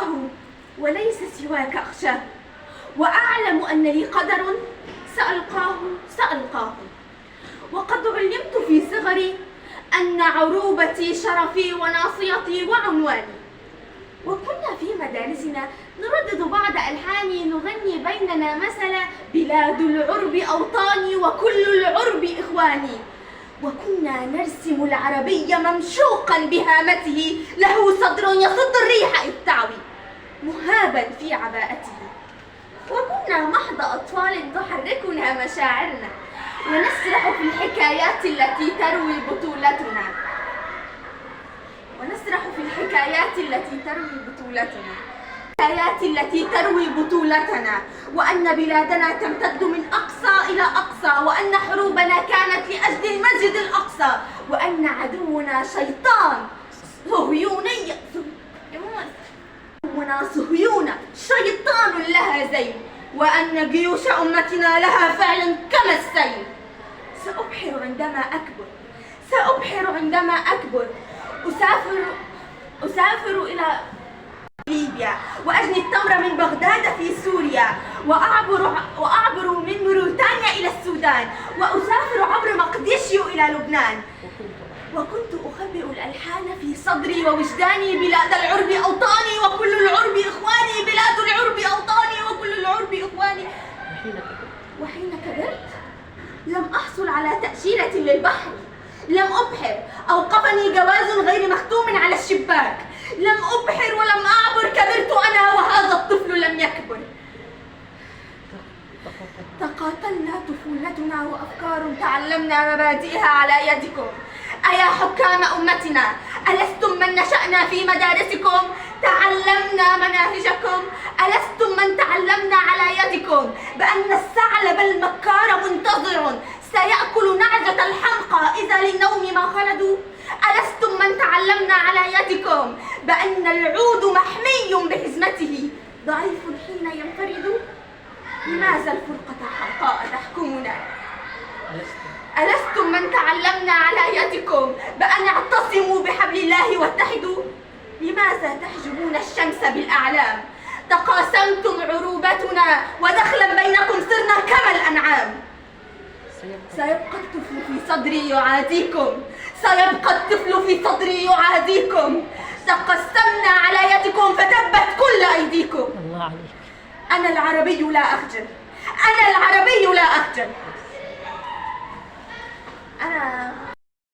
الله وليس سواك أخشاه، وأعلم أن لي قدر سألقاه. وقد علمت في صغري أن عروبتي شرفي وناصيتي وعنواني. وكنا في مدارسنا نردد بعض ألحاني نغني بيننا مثلا بلاد العرب أوطاني وكل العرب إخواني. وكنا نرسم العربي ممشوقا بهامته، له صدر يصد الريح إذ تعوي مهابا في عباءته. وكنا محض أطفال تحركنا مشاعرنا ونسرح في الحكايات التي تروي بطولتنا وأن بلادنا تمتد من أقصى إلى أقصى، وأن حروبنا كانت لأجل المسجد الأقصى، وأن عدونا شيطان صهيونة شيطان لها زين، وأن جيوش أمتنا لها فعل كما السيل. سأبحر عندما أكبر أسافر إلى ليبيا، وأجني التمر من بغداد في سوريا، وأعبر من موريتانيا إلى السودان، وأسافر عبر مقديشيو إلى لبنان. وكنت أخبئ الألحان في صدري ووجداني: بلاد العرب أوطاني وكل العرب إخواني، بلاد العرب أوطاني وكل العرب إخواني. وحين كبرت لم أحصل على تأشيرة للبحر، لم أبحر، أوقفني جواز غير مختوم على الشباك، لم أبحر ولم أعبر، كبرت أنا وهذا الطفل لم يكبر. تقاتلنا طفولتنا وأفكار تعلمنا مبادئها على يدكم. أيا حكام أمتنا، ألستم من نشأنا في مدارسكم؟ تعلمنا مناهجكم. ألستم من تعلمنا على يدكم بأن الثعلب المكار منتظر سيأكل نعجة الحمقى إذا للنوم ما خلدوا؟ ألستم من تعلمنا على يدكم بأن العود محمي بحزمته ضعيف حين ينفرد؟ لماذا الفرقة الحمقاء تحكمنا؟ ألستم من تعلمنا على يدكم بأن اعتصموا بحبل الله واتحدوا؟ لماذا تحجبون الشمس بالأعلام؟ تقاسمتم عروبتنا ودخلا بينكم صرنا كما الأنعام. سيبقى الطفل في صدري يعاديكم، تقسمنا على يدكم فتبت كل أيديكم. الله عليك. أنا العربي لا أخجل. أنا